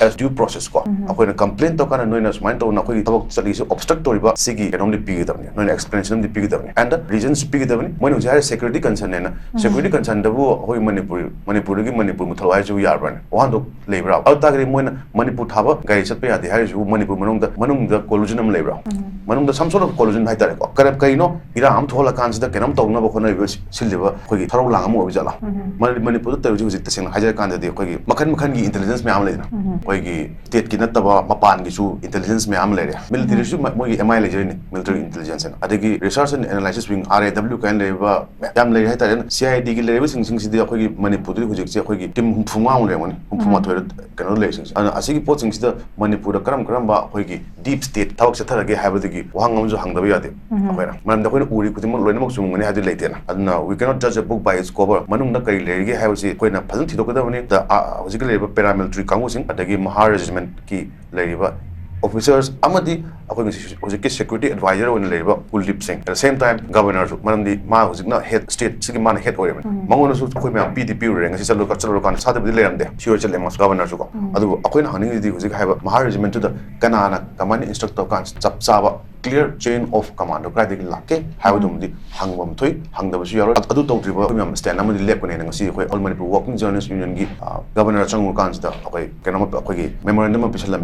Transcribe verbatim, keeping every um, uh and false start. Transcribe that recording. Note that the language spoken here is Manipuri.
as due process ꯀꯣ, ꯑꯩꯈꯣꯏꯅ complain ꯇꯧꯔꯀꯥꯟꯗ ꯅꯣꯏꯅ ꯁꯨꯃꯥꯏꯅ ꯇꯧꯅ ꯑꯩꯈꯣꯏꯒꯤ ꯊꯕꯛ ꯆꯠꯂꯤꯁꯦ obstruct ꯇꯧꯔꯤꯕ ꯁꯤꯒꯤ ꯀꯩꯅꯣꯝꯗꯤ ꯄꯤꯒꯗꯕꯅꯤ, ꯅꯣꯏꯅ explanation ꯑꯃꯗꯤ ꯄꯤꯒꯗꯕꯅꯤ, and reasons ꯄꯤꯒꯗꯕꯅꯤ꯫ ꯃꯣꯏꯅ ꯍꯧꯖꯤꯛ ꯍꯥꯏꯔꯤ security concernꯅꯦꯅ, security concernꯗꯕꯨ ꯑꯩꯈꯣꯏ ꯃꯅꯤꯄꯨꯔ, ꯃꯅꯤꯄꯨꯔꯗꯒꯤ ꯃꯅꯤꯄꯨꯔ ꯃꯨꯊꯠꯂꯣ ꯍꯥꯏꯁꯤꯕꯨ ꯌꯥꯕ꯭ꯔꯥꯅꯦ? ꯋꯥꯍꯟꯊꯣꯛ ꯂꯩꯕ꯭ꯔꯥ? ꯑꯗꯨ ꯇꯥꯔꯒꯗꯤ ꯃꯣꯏꯅ ꯃꯅꯤꯄꯨꯔ ꯊꯥꯕ ꯒꯥꯔꯤ ꯆꯠꯄ ꯌꯥꯗꯦ ꯍꯥꯏꯔꯤꯁꯤꯕꯨ ꯃꯅꯤꯄꯨꯔ ꯃꯅꯨꯡꯗ, ꯃꯅꯨꯡꯗ collusion ꯑꯃ ꯂꯩꯕ꯭ꯔꯥ? ꯃꯅꯨꯡꯗ some sort of collusion ꯍꯥꯏꯇꯥꯔꯦꯀꯣ꯫ ꯀꯔꯞ ꯀꯩꯅꯣ, ꯏꯔꯥꯡ ꯑꯃ ꯊꯣꯛꯍꯜꯂꯀꯥꯟꯁꯤꯗ ꯀꯩꯅꯣꯝ ꯇꯧꯅꯕ ꯍꯣꯠꯅꯔꯤꯕ ꯁꯤ-, ꯁꯤꯜꯂꯤꯕ ꯑꯩꯈꯣꯏꯒꯤ ꯊꯧꯔꯧ ꯂꯥꯡ ꯑꯃ ꯑꯣꯏꯕ ꯖꯥꯠꯂꯥ? ꯃꯅꯤ-, ꯃꯅꯤꯄꯨꯔꯗ ꯇꯧꯔꯤꯁꯤ ꯍꯧꯖꯤꯛ ꯇꯁꯦꯡꯅ ꯍꯥꯏꯖꯔꯀꯥꯟꯗꯗꯤ ꯑꯩꯈꯣꯏꯒꯤ ꯃꯈꯟ ꯃꯈꯟꯒꯤ intelligence ꯃꯌꯥꯝ ꯑꯃ ꯂꯩꯗꯅ꯫ ꯑꯩꯈꯣꯏꯒꯤ stateꯀꯤ ꯅꯠꯇꯕ ꯃꯄꯥꯟꯒꯤꯁꯨ intelligence ꯃꯌꯥꯝ ꯑꯃ ꯂꯩꯔꯦ꯫ Militaryꯁꯨ ꯃ-, ꯃꯣꯏꯒꯤ M I ꯂꯩꯖꯔꯤꯅꯤ, military intelligence ꯍꯥꯏꯅ꯫ ꯑꯗꯒꯤ research and analysis wing, R A W ꯀꯥꯏꯅ ꯂꯩꯔꯤꯕ ꯃꯌꯥꯝ ꯂꯩꯔꯤ ꯍꯥꯏꯇꯥꯔꯦ꯫ C I Dꯒꯤ ꯂꯩꯔꯤꯕꯁꯤꯡꯁꯤꯡꯁꯤꯗꯤ ꯑꯩꯈꯣꯏꯒꯤ ꯃꯅꯤꯄꯨꯔꯗꯗꯤ ꯍꯧꯖꯤꯛꯁꯦ ꯑꯩꯈꯣꯏꯒꯤ team ꯍꯨꯝꯐꯨ ꯃꯉꯥꯃꯨꯛ ꯂꯩꯔꯝꯒꯅꯤ, ꯍꯨꯝꯐꯨ ꯃꯥꯊꯣꯏꯔ ꯀꯩꯅꯣ ꯂꯩꯔꯤꯁꯤꯡꯁꯦ꯫ ꯑꯗꯨꯅ ꯑꯁꯤꯒꯤ ꯄꯣꯠꯁꯤꯡꯁꯤꯗ ꯃꯅꯤꯄꯨꯔꯗ ꯀꯔꯝ ꯀꯔꯝꯕ ꯑꯩꯈꯣꯏꯒꯤ deep state ꯊꯕꯛ ꯆꯠꯊꯔꯒꯦ ꯍꯥꯏꯕꯗꯒꯤ ꯋꯥꯍꯪ ꯑꯃꯁꯨ ꯍꯪꯗꯕ ꯌꯥꯗꯦ ꯑꯩꯈꯣꯏꯅ꯫ ꯃꯔꯝꯗꯤ ꯑꯩꯈꯣꯏꯅ ꯎꯔꯤ ꯈꯨꯗꯤꯡꯃꯛ ꯂꯣꯏꯅꯃꯛ ꯆꯨꯝꯒꯅꯤ ꯍꯥꯏꯕꯗꯤ ꯂꯩꯇꯦꯅ꯫ ꯑꯗꯨꯅ we cannot judge a book by its cover꯫ ꯃꯅꯨꯡꯗ ꯀꯔꯤ ꯂꯩꯔꯤꯒꯦ ꯍꯥꯏꯕꯁꯤ ꯑꯩꯈꯣꯏꯅ ꯐꯖꯅ ꯊꯤꯗꯣꯛꯀꯗꯕꯅꯤ꯫ ꯗ-, ꯑ, ꯍꯧꯖꯤꯛꯀꯤ ꯂꯩꯔꯤꯕ paramilitary ꯀꯥꯡꯕꯨꯁꯤꯡ, ꯑꯗꯒꯤ ꯃꯍꯥ regimentꯀꯤ ꯂꯩꯔꯤꯕ officers ꯑꯃꯗꯤ ꯑꯩꯈꯣꯏ ꯉꯁꯤ ꯍꯧꯖꯤꯛꯀꯤ security advisor ꯑꯣꯏꯅ ꯂꯩꯔꯤꯕ ꯀꯨꯜꯗꯤꯞ ꯁꯤꯡ, at the same time governorꯁꯨ, ꯃꯔꯝꯗꯤ ꯃꯥ ꯍꯧꯖꯤꯛꯅ head, stateꯁꯤꯒꯤ ꯃꯥꯅ head ꯑꯣꯏꯔꯦꯕ꯫ ꯃꯉꯣꯟꯗꯁꯨ ꯑꯩꯈꯣꯏ ꯃꯌꯥꯝ ꯄꯤꯗꯤ ꯄꯤꯔꯨꯔꯦ, ꯉꯁꯤ ꯆꯠꯂꯨ-, ꯆꯠꯂꯨꯔꯀꯥꯟꯗ ꯁꯥꯗꯕꯗꯤ ꯂꯩꯔꯝꯗꯦ, ꯁꯤꯔꯣꯏ ꯆꯠꯂꯦ ꯃꯥꯁꯨ governorꯁꯨ ꯀꯣ꯫ ꯑꯗꯨꯕꯨ ꯑꯩꯈꯣꯏꯅ ꯍꯪꯅꯤꯡꯉꯤꯁꯤꯗꯤ ꯍꯧꯖꯤꯛ ꯍꯥꯏꯕ ꯃꯍꯥ regimentꯇꯨꯗ ꯀꯅꯥꯅ ꯀꯃꯥꯏꯅ instruct ꯇꯧꯔꯀꯥꯟꯗ ꯆꯞ ꯆꯥꯕ clear chain of commandꯗꯣ ꯀꯗꯥꯏꯗꯒꯤ ꯂꯥꯛꯀꯦ ꯍꯥꯏꯕꯗꯨꯃꯗꯤ ꯍꯪꯕ ꯑꯃ ꯊꯣꯛꯏ, ꯍꯪꯗꯕꯁꯨ ꯌꯥꯔꯣꯏ꯫ ꯑꯗꯨ ꯇꯧꯗ꯭ꯔꯤꯕ ꯑꯩꯈꯣꯏ ꯃꯌꯥꯝ stand ꯑꯃꯗꯤ ꯂꯦꯞꯀꯅꯦꯅ ꯉꯁꯤ ꯑꯩꯈꯣꯏ All Manipur Working Journalist Unionꯒꯤ, ꯑ, governor ꯆꯪꯉꯨꯔꯀꯥꯟꯁꯤꯗ ꯑꯩꯈꯣꯏ ꯀꯩꯅꯣꯃ ꯑꯩꯈꯣꯏꯒꯤ memorandum ꯑꯃ ꯄꯤꯁꯜꯂꯝꯃꯦ꯫